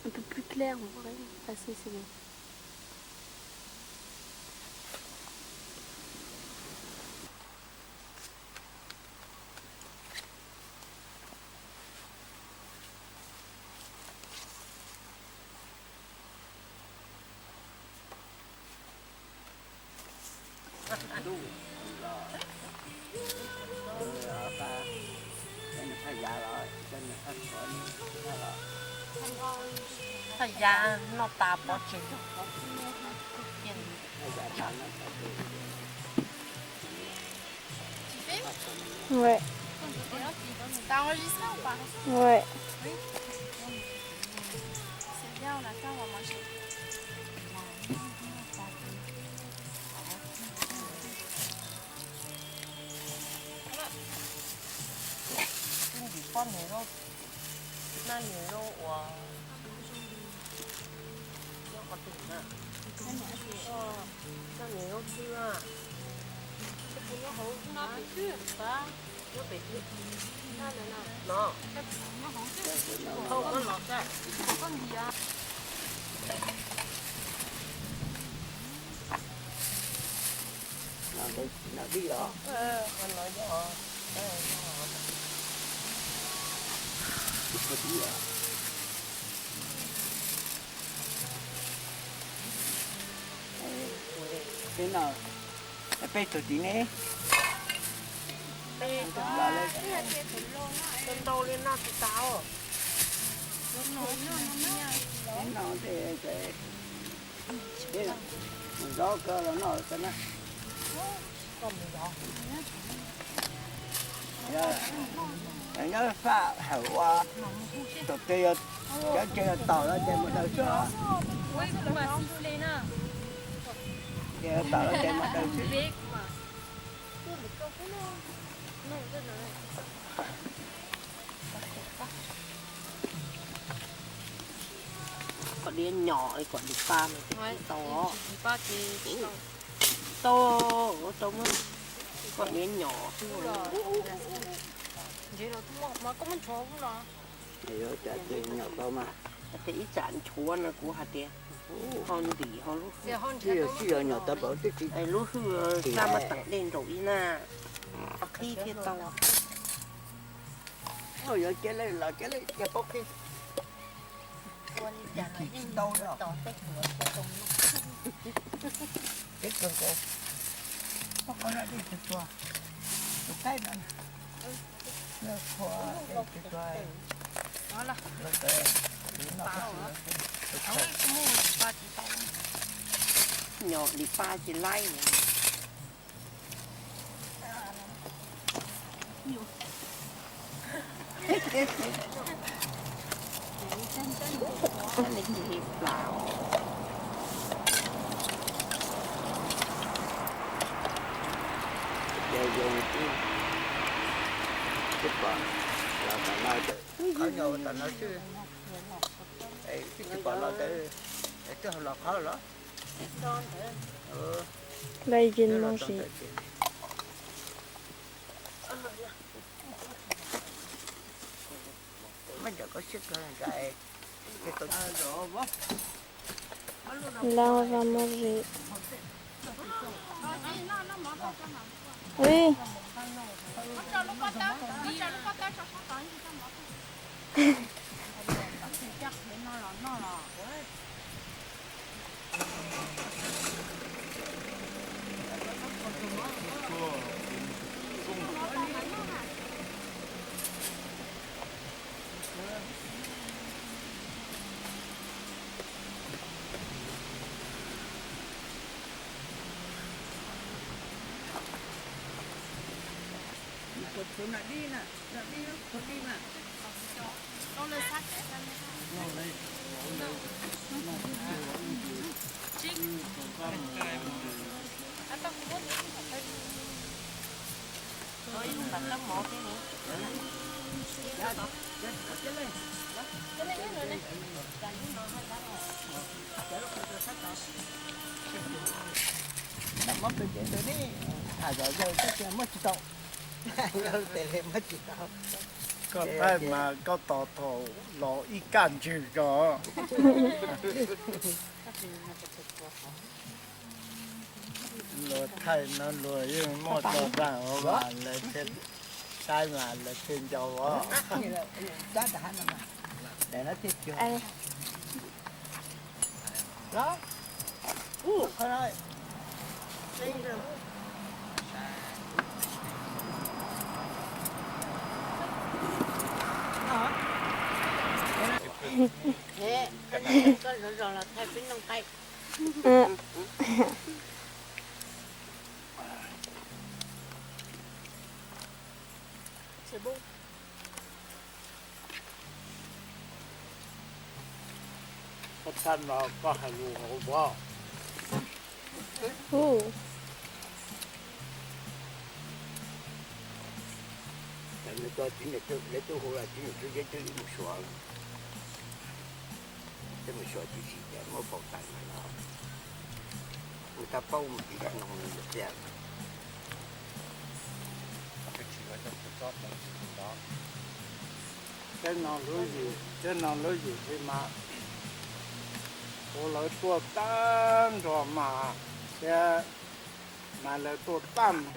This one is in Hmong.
Un peu plus clair, on voit rien. Ah si, c'est bon. Thaj ya noj tas pov tseg. Ouais. T'as enregistré ou pas ? Ouais. C'est bien, on a ça, on va manger. Twb ntim poj niam zaub, naj niam zaub uas nyob qhov twg na? Naj niam zaub xwb na. Nyob pem twg? No. Thauj koj los xwb. Peb no, peb tug tim ne. Ntau li no tsis tau. Peb no, mus zov kawg los noj xwb na. Nyob faj hawm ua, tus twg yog cov tsev yog tom los ces mus daws xwb. Ces tom los ces mus daws xwb. Kom diav nyom, kom diav paj no ces tsis tau os. Tau, tau mas, kom diav nyom xwb. Ib tsam nchuav no kuv hais tias ho ntim ho lub hwj, lub hwj xa mas tawm dej nraum ib na, qhib thiaj tau. Yuav cia lawm los cia lawm, cia paub qhib. Ua li cas los yeej tsis tau. Peb kawg kawg, poj qhov no dej tsuag tsuag, tus qaib no, tsuag tsuag, los kawg, tus qaib, nyom li paj tsis laib. Twb pom los tom no, qhov nyuag tom no xwb, twb tsis pom los ntawd, twb hauv los qhov los. Laj Yij Mooj Zim. Laj Yij Mooj Zim. Ui. Muab pes ces ntawd ne, tham zom zaws tab sis muab tsis tau. Tes li muab tsis tau. Koj thaij mas koj tos thaum los ib kaj ntswg tso. Luag thaij no luag yeej muaj tso tag mas lawv thiaj saib mas lawv thiaj nco os. Koj txhaj no koj hais lus hauv vov. Hu. Lawv tub, lawv tub hu los tib niam tub yeb twb mus suav, twb mus suav tib si ces muab faus tas no los, kuv tab paub mus tib no tiag. Tej no lub yim, tej no lub yim li mas hu lawv tuaj tag nrho mas thiab, mas lawv tuaj tag nrho.